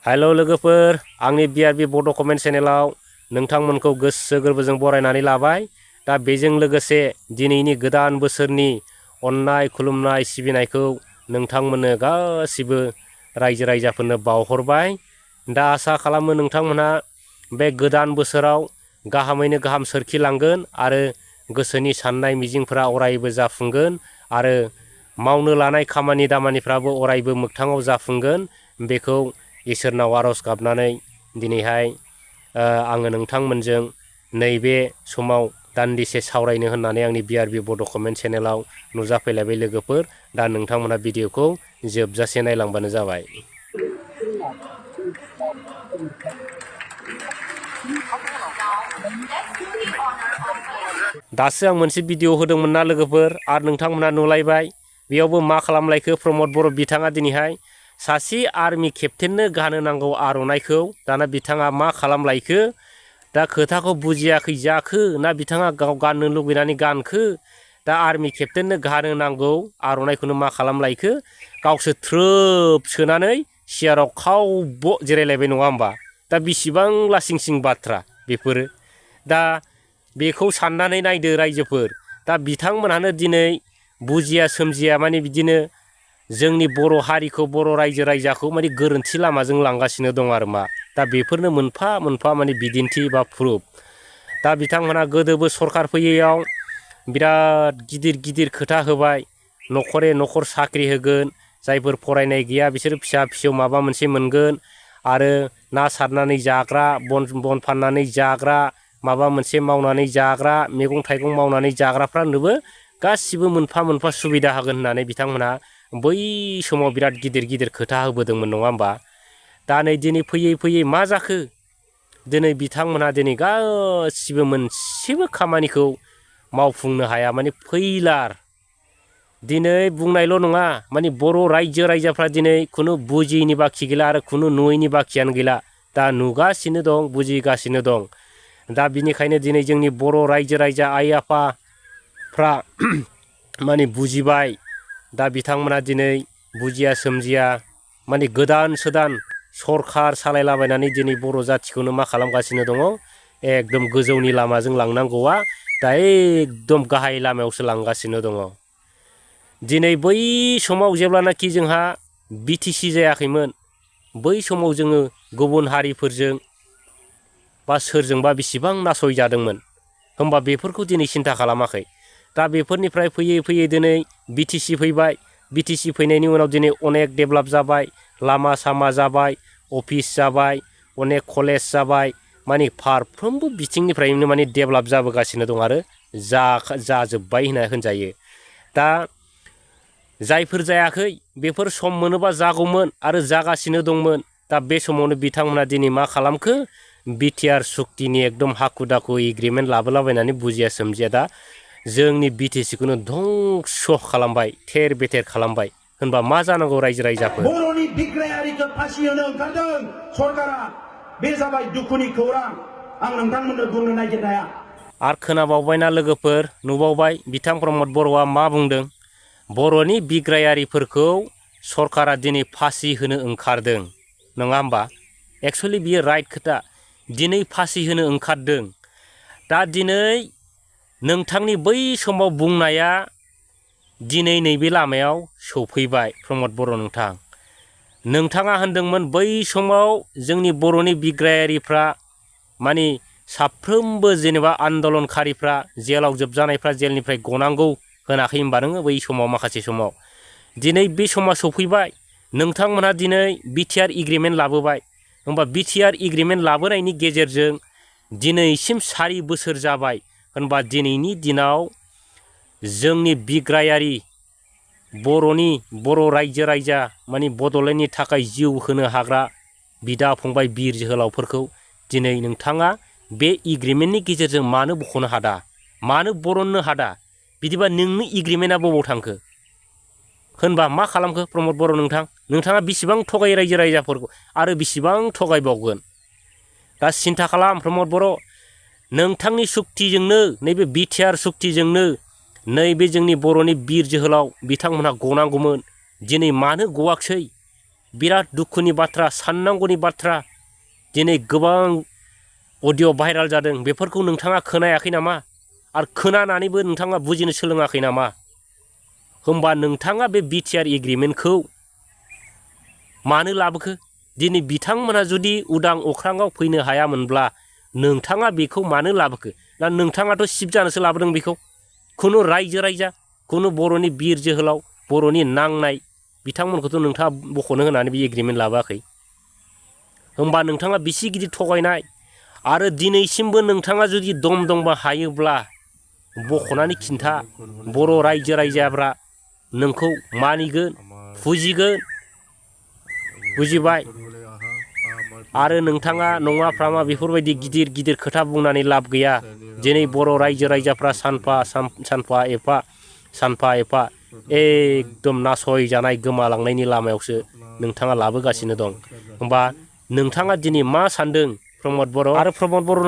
हेल' लोगोफोर आंनि BRB बड' कमेन्ट चेनेलाव नोंथांमोनखौ गोसो गोरबोजों बरायनानै लाबाय। दा बेजों लोगोसे दिनैनि गोदान बोसोरनि अननाय खुलुमनाय सिबिनायखौ नोंथांमोननो गासिबो रायजो राजाफोरनो बावहरबाय। दा आसा खालामो नोंथांमोनहा बे गोदान बोसोराव गाहामैनो गाहाम सोरखिलांगोन आरो गोसोनि साननाय मिजिंफोरा अरायबो जाफुंगोन आरो मावनो लानाय खामानि दामानिफ्राबो अरायबो मोगथाङाव जाफुंगोन। बेखौ इसोरनाव आरज गाबनानै दिनैहाय आङो नोंथांमोनजों नैबे समाव दान्दिसे सावरायनो होननानै आंनि BRB बड' कमेन्ट चेनेलाव नुजाफैलायबाय लोगोफोर। दा नोंथांमोना भिडिअखौ जोबजासे नायलांबानो जाबाय। दासो आं मोनसे भिडिअ होदोंमोन ना लोगोफोर आरो नोंथांमोना नुलायबाय। बेयावबो मा खालामलायखो प्रमद बर' बिथाङा दिनैहाय सासे आर्मि केप्टेननो गानो नांगौ आर'नाइखौ दाना बिथाङा मा खालामलायखो। दा खोथाखौ बुजियाखै जाखो ना बिथाङा गाव गाननो लुबैनानै गानखो। दा आर्मि केप्टेननो गानो नांगौ आर'नाइखौनो मा खालामलायखो गावसो थ्रोब सोनानै सियाराव खावब' जिरायलायबाय नङा होमबा। दा बेसेबां लासिं सिं बाथ्रा बेफोरो। दा बेखौ साननानै नायदो रायजोफोर। दा बिथांमोनहानो दिनै बुजिया सोमजिया माने बिदिनो जोंनि बर' हारिखौ बर' रायजो राजाखौ माने गोरोन्थि लामाजों लांगासिनो दं आरो मा। दा बेफोरनो मोनफा मोनफा माने बिदिन्थि बा प्रुफ। दा बिथांमोनहा गोदोबो सरखार फैयैयाव बिराद गिदिर गिदिर खोथा होबाय। न'खरे न'खर साख्रि होगोन, जायफोर फरायनाय गैया बिसोर फिसा फिसौ माबा मोनसे मोनगोन आरो ना सारनानै जाग्रा बन फाननानै जाग्रा माबा मोनसे मावनानै जाग्रा मैगं थाइगं मावनानै जाग्राफ्रानोबो गासिबो मोनफा मोनफा सुबिदा होगोन होननानै बिथांमोनहा बै समाव बिराद गिदिर गिदिर खोथा होबोदोंमोन नङा होमबा। दा नै दिनै फैयै फैयै मा जाखो दिनै बिथांमोनहा दिनै गासिबो मोनसेबो खामानिखौ मावफुंनो हाया माने फैलार। दिनै बुंनायल' नङा माने बर' रायजो राजाफ्रा दिनै खुनु बुजियैनि बाखि गैला आरो खुनु नुयैनि बाखियानो गैला। दा नुगासिनो दं बुजिगासिनो दं। दा बिनिखायनो दिनै जोंनि बर' रायजो राजा आइ आफाफ्रा माने बुजिबाय। दा बिथांमोना दिनै बुजिया सोमजिया माने गोदान सोदान सरखार सालायलाबायनानै दिनै बर' जाथिखौनो मा खालामगासिनो दङ एकदम गोजौनि लामाजों लांनांगौआ दा एकदम गाहाय लामायावसो लांगासिनो दङ। दिनै बै समाव जेब्लानाखि जोंहा BTC जायाखैमोन बै समाव जोङो गुबुन हारिफोरजों बा सोरजोंबा बेसेबां नासयजादोंमोन होमबा बेफोरखौ दिनै सिन्था खालामाखै। दा बेफोरनिफ्राय फैयै फैयै दिनै BTC फैबाय। BTC फैनायनि उनाव दिनै अनेक डेभेलप जाबाय, लामा सामा जाबाय, अफिस जाबाय, अनेक कलेज जाबाय, माने फारफ्रोमबो बिथिंनिफ्रायनो माने डेभेलप जाबोगासिनो दं आरो जाजोब्बाय होनना होनजायो। दा जायफोर जायाखै बेफोर सम मोनोबा जागौमोन आरो जागासिनो दंमोन। दा बे समावनो बिथांमोना दिनै मा खालामखो BTR सुक्तिनि एकदम हाखु दाखु एग्रिमेन्ट लाबोलाबायनानै बुजिया सोमजिया दा जोंनि BTCखौनो धंस' खालामबाय, थेर बेथेर खालामबाय। होनबा मा जानांगौ रायजो राजाफोर। बर'नि बिग्रायारिखौ फासि होनो ओंखारदों सरकारा। बे जाबाय दुखुनि खौरां। आं नोंथांमोननो बुंनो नागिरनाया। आरो खोनाबावबायना लोगोफोर नुबावबाय बिथां प्रमद बर'आ मा बुंदों। बर'नि बिग्रायारिफोरखौ सरकारा दिनै फासि होनो ओंखारदों नङा होमबा। एक्सुवेलि बियो राइट खोथा। दिनै फासि होनो ओंखारदों। दा दिनै नोंथांनि बै समाव बुंनाया दिनै नैबे लामायाव सौफैबाय प्रमद बर' नोंथां। नोंथाङा होनदोंमोन बै समाव जोंनि बर'नि बिग्रायारिफ्रा माने साफ्रोमबो जेनेबा आन्दलनकारिफ्रा जेलाव जोबजानायफ्रा जेलनिफ्राय गनांगौ होनाखै होनबा नोङो बै समाव माखासे समाव। दिनै बे समा सौफैबाय नोंथांमोनहा दिनै BTR एग्रिमेन्ट लाबोबाय। होमबा BTR एग्रिमेन्ट लाबोनायनि गेजेरजों दिनैसिम 4 बोसोर जाबाय होनबा दिनैनि दिनाव जोंनि बिग्रायारि बर'नि बर' रायजो राजा माने बड'लेण्डनि थाखाय जिउ होनो हाग्रा बिदा फंबाय बिर जोहोलावफोरखौ दिनै नोंथाङा बे एग्रिमेन्टनि गेजेरजों मानो बख'नो हादा, मानो बरननो हादा। बिदिबा नोंनि एग्रिमेन्टआ बबाव थांखो होनबा मा खालामखो प्रमद बर' नोंथां। नोंथाङा बेसेबां थगाय रायजो राजाफोरखौ आरो बेसेबां थगायबावगोन। दा सिन्था खालाम प्रमद बर'। नोंथांनि सुक्तिजोंनो नैबे BTR सुक्तिजोंनो नैबे जोंनि बर'नि बिर जोहोलाव बिथांमोनहा गनांगौमोन। दिनै मानो गवाखसै बिराद दुखुनि बाथ्रा साननांगौनि बाथ्रा दिनै गोबां अडिअ भाइराल जादों बेफोरखौ नोंथाङा खोनायाखै नामा आरो खोनानानैबो नोंथाङा बुजिनो सोलोङाखै नामा होमबा नोंथाङा बे बिटिआर एग्रिमेन्टखौ मानो लाबोखो दिनै बिथांमोना जुदि उदां अख्राङाव फैनो हायामोनब्ला नोंथाङा बेखौ मानो लाबोखो दा नोंथाङाथ' सिफ जानोसो लाबोदों बेखौ खुनु रायजो राजा खुनु बर'नि बिर जोहोलाव बर'नि नांनाय बिथांमोनखौथ' नोंथाङा बख'नो होनानै बे एग्रिमेन्ट लाबोआखै होमबा नोंथाङा बिसि गिदिर थगायनाय आरो दिनैसिमबो नोंथाङा जुदि दम दंबा हायोब्ला बख'नानै खिन्था बर' रायजो राजाफ्रा नोंखौ मानिगोन फुजिगोन बुजिबाय आरो नोंथाङा नङा फ्रामा बेफोरबायदि गिदिर गिदिर खोथा बुंनानै लाब गैया दिनै बर' रायजो राजाफ्रा सानफा एफा एकदम नासयजानाय गोमालांनायनि लामायावसो नोंथाङा लाबोगासिनो दं होमबा नोंथाङा दिनै मा सान्दों प्रमद बर' आरो प्रमद बर'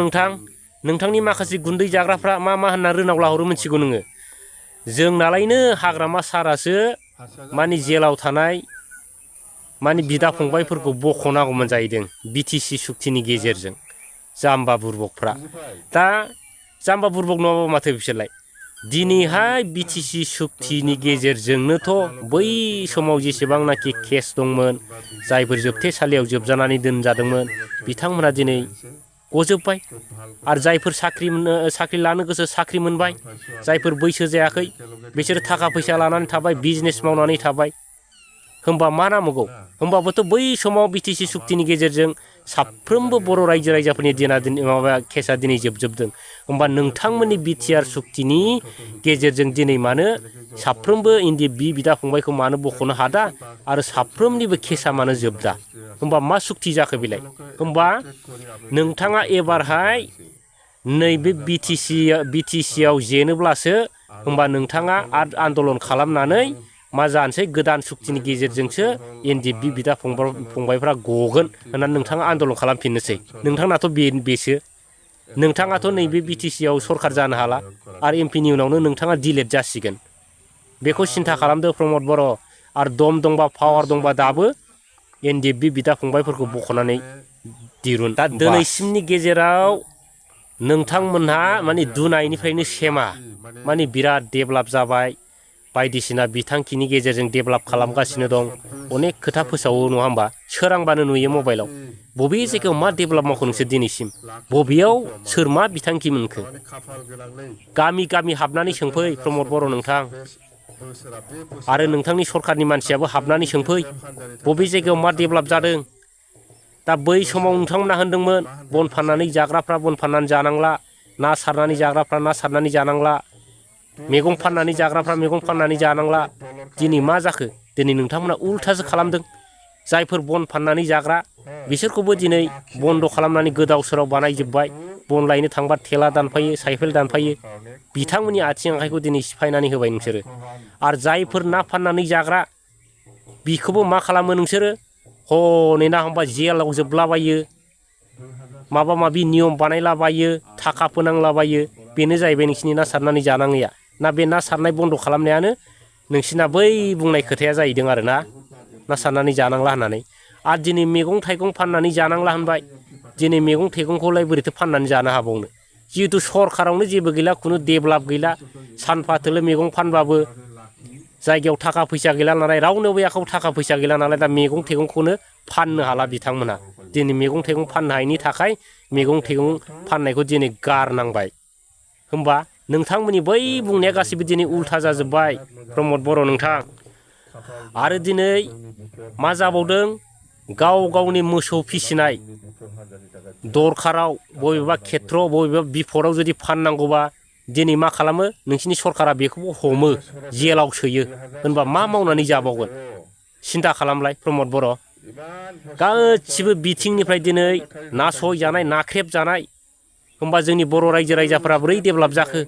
नोंथांनि माखासे गुन्दै जाग्राफ्रा मा होनना रोनाव लाहरो मिथिगौ नोङो जों नालायनो हाग्रामा सारासो माने जेलाव थानाय माने बिदा फंबायफोरखौ बख'नांगौमोन जाहैदों बिटिसि सुक्तिनि गेजेरजों जाम्बा बुरबकफ्रा दा जाम्बा बुरबक नङाबा माथो बिसोरलाय दिनैहाय बिटिसि सुक्तिनि गेजेरजोंनोथ' बै समाव जेसेबांनाखि केस दंमोन जायफोर जोबथेसालियाव जोबजानानै दोनजादोंमोन बिथांमोना दिनै गजोब्बाय आरो जायफोर साख्रि लानो गोसो साख्रि मोनबाय जायफोर बैसो जायाखै बिसोर थाखा फैसा लानानै थाबाय बिजनेस मावनानै थाबाय होमबा मा नांगौ होमबाबोथ' बै समाव बिटिसि सुक्तिनि गेजेरजों साफ्रोमबो बर' रायजो राजाफोरनि केसा दिनै जोबजोबदों होमबा नोंथांमोननि बिटिआर सुक्तिनि गेजेरजों दिनै मानो साफ्रोमबो बिदा फंबायखौ मानो बख'नो हादा आरो साफ्रोमनिबो केसा मानो जोबदा होमबा मा सुक्ति जाखो बेलाय होमबा नोंथाङा एबारहाय नैबे बिटिसिआव जेनोब्लासो होमबा नोंथाङा आन्दलन खालामनानै मा जानोसै गोदान सुक्तिनि गेजेरजोंसो एनडिएफबि बिदा फंबायफ्रा गगोन होननानै नोंथाङा आन्दलन खालामफिननोसै नोंथांनाथ' बेसो नोंथाङाथ' नैबे बिटिसिआव सरखार जानो हाला आरो एमपिनि उनावनो नोंथाङा डिलेट जासिगोन बेखौ सिन्था खालामदो प्रमद बर' आरो दम दंबा पावार दंबा दाबो एनडिएफबि बिदा फंबायफोरखौ बख'नानै दिरुन दा दिनैसिमनि गेजेराव नोंथांमोनहा माने दुनायनिफ्रायनो सेमा माने बिराद डेभेलप जाबाय बायदिसिना बिथांखिनि गेजेरजों डेभेलप खालामगासिनो दं अनेक खोथा फोसावो नङा होमबा सोरांबानो नुयो मबाइलाव बबे जायगायाव मा डेभेलप मावखो नोंसोर दिनैसिम बबेयाव सोर मा बिथांखि मोनखो गामि गामि हाबनानै सोंफै प्रमद बर' नोंथां आरो नोंथांनि सरकारनि मानसियाबो हाबनानै सोंफै बबे जायगायाव मा डेभेलप जादों दा बै समाव नोंथांमोना होनदोंमोन बन फाननानै जाग्राफ्रा बन फाननानै जानांला ना सारनानै जाग्राफ्रा ना सारनानै जानांला मैगं फाननानै जाग्राफ्रा मैगं फाननानै जानांला दिनै मा जाखो दिनै नोंथांमोना उल्थासो खालामदों जायफोर बन फाननानै जाग्रा बिसोरखौबो दिनै बन्द' खालामनानै गोदाव सोराव बानायजोब्बाय बन लायनो थांबा थेला दानफायो साइकेल दानफायो बिथांमोननि आथिं आखाइखौ दिनै सिफायनानै होबाय नोंसोरो आरो जायफोर ना फाननानै जाग्रा बिखौबो मा खालामो नोंसोरो हनै ना हमबा जेलाव जोबलाबायो माबा माबि नियम बानायलाबायो थाखा फोनांलाबायो बेनो जाहैबाय नोंसिनि ना सारनानै जानाङैया ना बे ना सारनाय बन्द' खालामनायानो नोंसिना बै बुंनाय खोथाया जाहैदों आरो ना सारनानै जानांला होननानै आरो दिनै मैगं थाइगं फाननानै जानांला होनबाय दिनै मैगं थाइगंखौलाय बोरैथो फाननानै जानो हाबावनो जिहेतु सरकारावनो जेबो गैला खुनु डेभेलप गैला सानफा थोलो मैगं फानबाबो जायगायाव थाखा फैसा गैला नालाय रावनोबो आखायाव थाखा फैसा गैला नालाय दा मैगं थाइगंखौनो फाननो हाला बिथांमोनहा दिनै मैगं थाइगं फाननो हायैनि थाखाय मैगं थाइगं फाननायखौ दिनै गारनांबाय होमबा नोंथांमोननि बै बुंनाया गासैबो दिनै उल्था जाजोब्बाय प्रमद बर' नोंथां आरो दिनै मा जाबावदों गाव गावनि मोसौ फिसिनाय दरखाराव बबेबा खेथ्रआव बबेबा बिपदआव जुदि फाननांगौबा दिनै मा खालामो नोंसिनि सरकारा बेखौबो हमो जेलाव सोयो होनबा मा मावनानै जाबावगोन सिन्था खालामलाय प्रमद बर' गासिबो बिथिंनिफ्राय दिनै नासयजानाय नाख्रेबजानाय होमबा जोंनि बर' रायजो राजाफोरा बोरै डेभेलप जाखो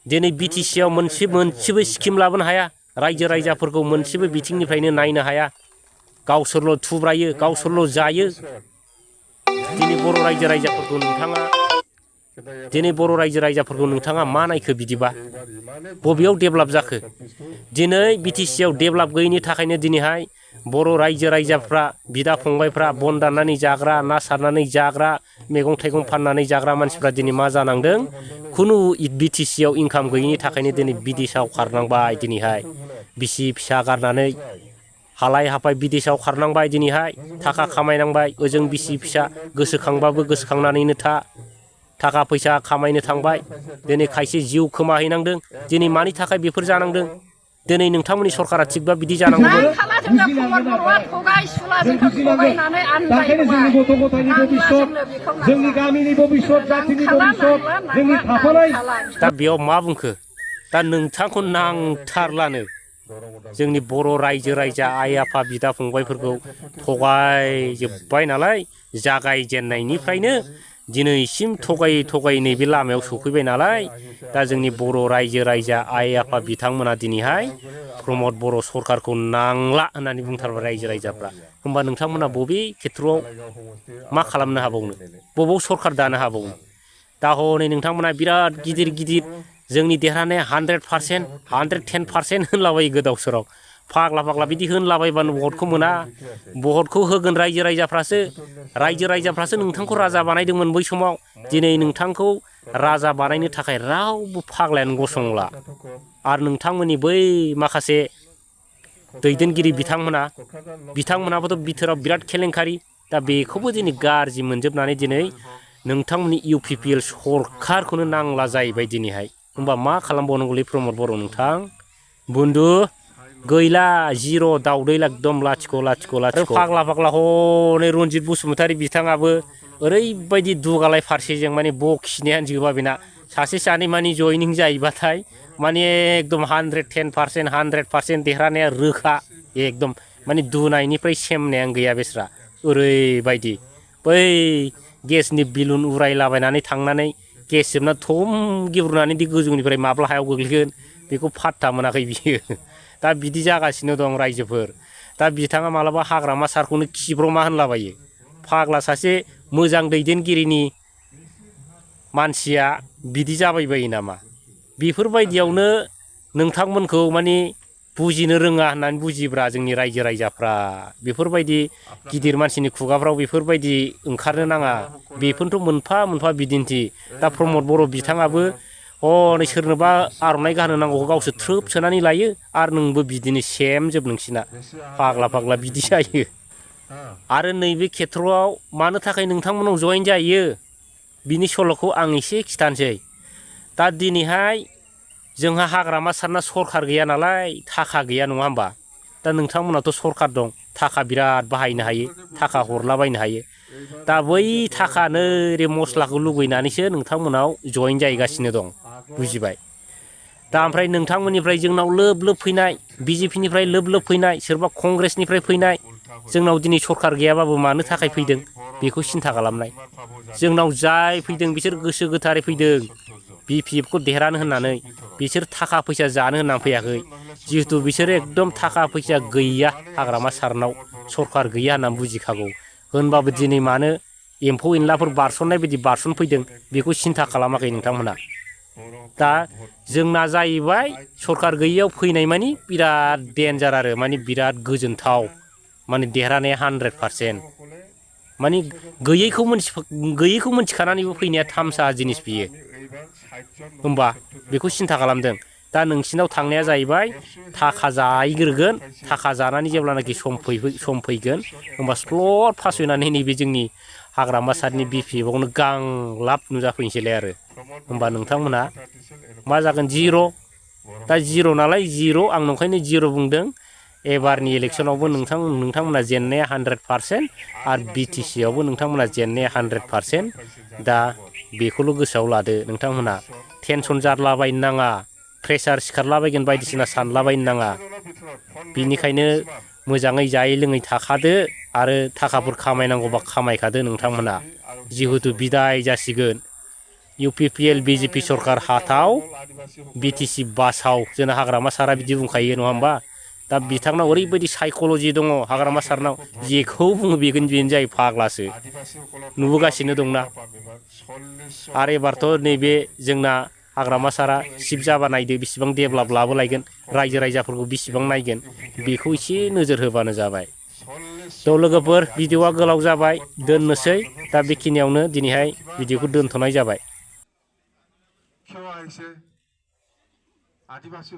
दिनै बिटिसिआव मोनसेबो स्किम लाबोनो हाया रायजो राजाफोरखौ मोनसेबो बिथिंनिफ्रायनो नायनो हाया गावसोरल' थुब्रायो गावसोरल' जायो दिनै बर' रायजो राजाफोरखौ नोंथाङा मा नायखो बिदिबा बबेयाव डेभेलप जाखो दिनै बिटिसिआव डेभेलप गैयैनि थाखायनो दिनैहाय बर' रायजो राजाफ्रा बिदा फंबायफ्रा बन दाननानै जाग्रा ना सारनानै जाग्रा मैगं थाइगं फाननानै जाग्रा मानसिफ्रा दिनै मा जानांदों खुनु BTC आव इनकाम गैयिनि थाखायनो दिनै बिदेशआव खारनांबाय दिनैहाय बिसि फिसा गारनानै हालाय हाफाय बिदेशआव खारनांबाय दिनैहाय थाखा खामायनांबाय ओजों बिसि फिसा गोसोखांबाबो गोसोखांनानैनो थाखा फैसा खामायनो थांबाय दिनै खायसे जिउ खोमाहैनांदों दिनै मानि थाखाय बेफोर जानांदों दिनै नोंथांमोननि सरकारा थिगबा बिदि जानांगौमोन दा बेयाव मा बुंखो दा नोंथांखौ नांथारलानो जोंनि बर' रायजो राजा आइ आफा बिदा फंबायफोरखौ थगायजोब्बाय नालाय जागायजेननायनिफ्रायनो दिनैसिम थगायै नैबे लामायाव सफैबाय नालाय दा जोंनि बर' रायजो राजा आइ आफा बिथांमोना दिनैहाय प्रमद बर' सरकारखौ नांला होननानै बुंथारबाय रायजो राजाफ्रा होमबा नोंथांमोना बबे खेथ्रआव मा खालामनो हाबावनो बबाव सरकार दानो हाबावनो दा हनै नोंथांमोना बिराद गिदिर गिदिर जोंनि देरहानाया 100% 110% होनलाबायो गोदाव सोराव फाग्ला बिदि होनलाबायबानो भटखौ मोना भटखौ होगोन रायजो राजाफ्रासो नोंथांखौ राजा बानायदोंमोन बै समाव दिनै नोंथांखौ राजा बानायनो थाखाय रावबो फाग्लायानो गसंला आरो नोंथांमोननि बै माखासे दैदेनगिरि बिथांमोनाबोथ' बिथोराव बिराद केलेंकारि दा बेखौबो दिनै गाज्रि मोनजोबनानै दिनै नोंथांमोननि UPPL सरकारखौनो नांला जाहैबाय दिनैहाय होमबा मा खालामबावनांगौलै प्रमद बर' नोंथां बुन्दु गैला जिर' दाउदै एकदम लाथिख' फाग्ला हनै रनजित बसुमतारी बिथाङाबो ओरैबायदि दुगालाय फारसेजों माने बखिनायानो जोबा बेना सासे सानै मानि जयनिं जायोबाथाय माने एकदम 110% देरहानाया रोखा एकदम माने दुनायनिफ्राय सेमनायानो गैया बेस्रा ओरैबायदि बै गेसनि बिलुन उरायलाबायनानै थांनानै गेस जोबना थम गेब्रुनानै दि गोजौनिफ्राय माब्ला हायाव गोग्लैगोन बेखौ फात्ता मोनाखै बियो दा बिदि जागासिनो दं रायजोफोर दा बिथाङा मालाबा हाग्रामा सारखौनो खिब्रमा होनलाबायो फाग्ला सासे मोजां दैदेनगिरिनि मानसिया बिदि जाबायबायो नामा बेफोरबायदियावनो नोंथांमोनखौ माने बुजिनो रोङा होननानै बुजिब्रा जोंनि रायजो राजाफ्रा बेफोरबायदि गिदिर मानसिनि खुगाफ्राव बेफोरबायदि ओंखारनो नाङा बेफोरथ' मोनफा बिदिन्थि दा प्रमद बर' बिथाङाबो हनै सोरनोबा आर'नाइ गानहो नांगौखौ गावसोर थ्रोब सोनानै लायो आरो नोंबो बिदिनो सेमजोब नोंसिना फाग्ला बिदि जायो आरो नैबे खेथ्रआव मानो थाखाय नोंथांमोनाव जइन जायो बिनि सल'खौ आं एसे खिथानोसै दा दिनैहाय जोंहा हाग्रामा सारना सरकार गैया नालाय थाखा गैया नङा होमबा दा नोंथांमोनाथ' सरकार दं थाखा बिराद बाहायनो हायो थाखा हरलाबायनो हायो दा बै थाखानो ओरै मस्लाखौ लुगैनानैसो नोंथांमोनाव जइन जाहैगासिनो दं बुजिबाय दा ओमफ्राय नोंथांमोननिफ्राय जोंनाव लोब फैनाय BJP निफ्राय लोब फैनाय सोरबा कंग्रेसनिफ्राय फैनाय जोंनाव दिनै सरकार गैयाबाबो मानो थाखाय फैदों बेखौ सिन्था खालामनाय जोंनाव जाय फैदों बिसोर गोसो गोथारै फैदों BPF खौ देरहानो होननानै बिसोर थाखा फैसा जानो होननानै फैयाखै जिहेतु बिसोर एकदम थाखा फैसा गैया हाग्रामा सारनाव सरकार गैया होननानै बुजिखागौ होनबाबो दिनै मानो एम्फौ एनलाफोर बारसननाय बायदि बारसनफैदों बेखौ सिन्था खालामाखै नोंथांमोना दा जोंना जाहैबाय सरकार गैयियाव फैनाय मानि बिराद डेन्जार आरो माने बिराद गोजोनथाव माने देरहानाया 100% माने गैयैखौ मोनथिखानानैबो फैनाया थामसा जिनिस बियो होमबा बेखौ सिन्था खालामदों दा नोंसिनाव थांनाया जाहैबाय थाखा जाहैग्रोगोन थाखा जानानै जेब्लानाखि सम फैगोन होमबा स्लट फासयनानै नैबे जोंनि हाग्रामा सारनि BPF आवनो गांलाब नुजाफैनोसैलाय आरो होमबा नोंथांमोना मा जागोन जिर' दा जिर' नालाय जिर' आं नंखायनो जिर' बुंदों एबारनि इलेक्सनावबो नोंथांमोना जेननाया 100% आरो BTC आवबो नोंथांमोना जेननाया 100% दा बेखौल' गोसोआव लादो नोंथांमोना टेनसन जारलाबायनो नाङा प्रेसार सिखारलाबायगोन बायदिसिना सानलाबायनो नाङा बिनिखायनो मोजाङै जायै लोङै थाखादो आरो थाखाफोर खामायनांगौबा खामायखादो नोंथांमोना जिहेतु बिदाय जासिगोन UPPL BJP सरकार हाथाव BTC बासाव जोंना हाग्रामा सारा बिदि बुंखायो नङा होमबा दा बिथांनाव ओरैबायदि साइक'लजि दङ हाग्रामा सारनाव जेखौ बुङो बेनो जायो फाग्लासो नुबोगासिनो दंना आरो एबारथ' नैबे जोंना हाग्रामा सारा सिब जाबा नायदो बेसेबां डेभेलप लाबोलायगोन रायजो राजाफोरखौ बेसेबां नायगोन बेखौ एसे नोजोर होबानो जाबाय। थ' लोगोफोर भिडिअआ गोलाव जाबाय दोननोसै दा बेखिनियावनो दिनैहाय भिडिअखौ दोनथ'नाय जाबाय।